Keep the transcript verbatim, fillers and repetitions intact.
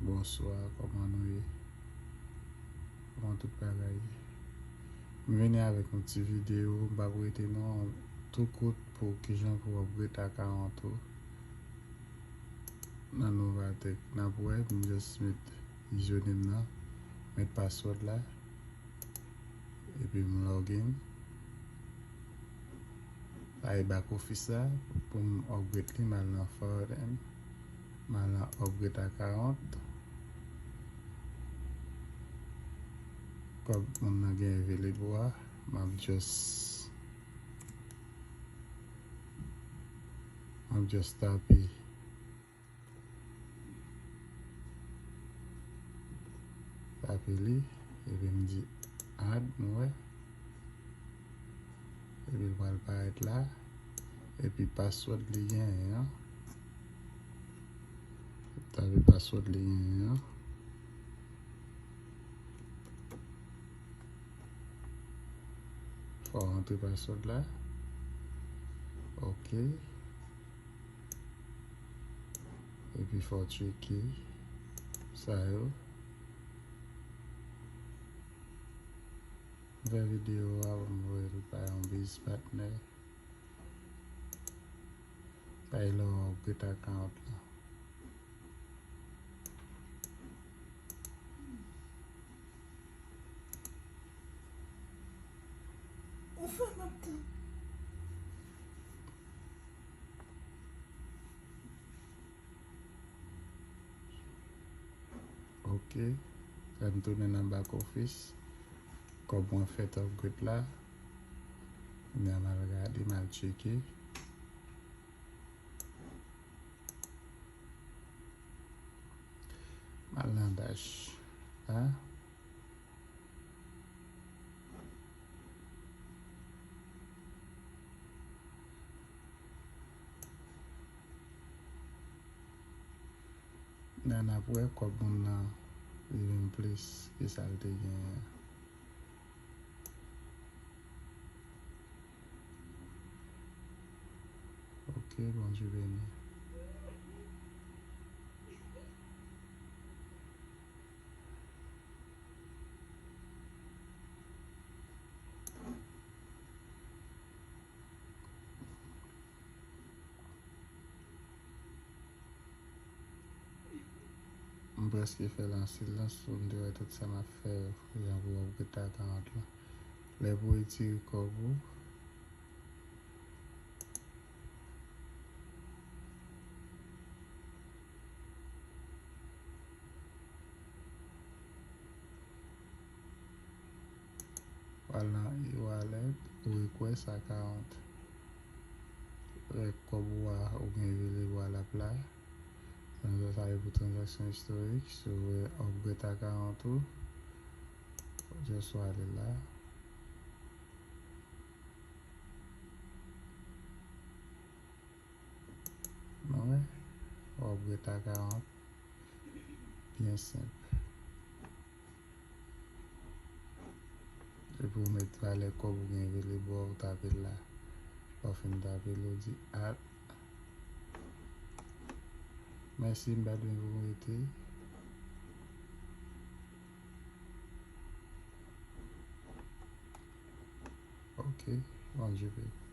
Bonswa, kòman nou ye? Kòman tout bagay ye? M vini avèk yon ti videyo, m p ap rete non, tou kout pou kijan pou w upgrade account ou nan Novatech. N ap wè, m just met username nan, met password la, epi m login. Sa e back office la, pou m upgrade li, m al nan forward and m al nan upgrade account. Kòb moun nan gen available a, m ap just, m ap just tape. Tape li, epi m di add, nou wè. Epi l pral parèt la. Epi password li genyen an. Tape password li genyen an. Fò w rantre password la. Ok. Epi fò w tcheke sa yo. M fè videyo a pou m voye l bay yon biz patnè. Sa e lè w upgrade account la. Ou fè m ap tan. Ok. Sa m tounen nan back office. Kòb mwen fèt upgrade la. Kounye a m al gade, m al tcheke. M al nan dash la. Nan n ap wè kòb moun nan li vin plis ke sa l te genyen an. Ok, Bondye beni. M prèske fè l an silans pou m te wè tout sa m ap fè yo, jan pou upgrade account lan. Lè pou retire kòb ou. W al nan e-wallet, request account. Lè kòb ou a, ou gen available a l ap la. Tranza-, sa e pou transaction historique. Si w vle upgrade account ou, just w ale la. Nou wè, w ap ret a karant. Byen senp. Epi w met valè kòb ou gen available, w tape l la. Lè w fin tape l, ou di add. Mèsi, m pa t vin pou m rete. Ok, Bondye beni.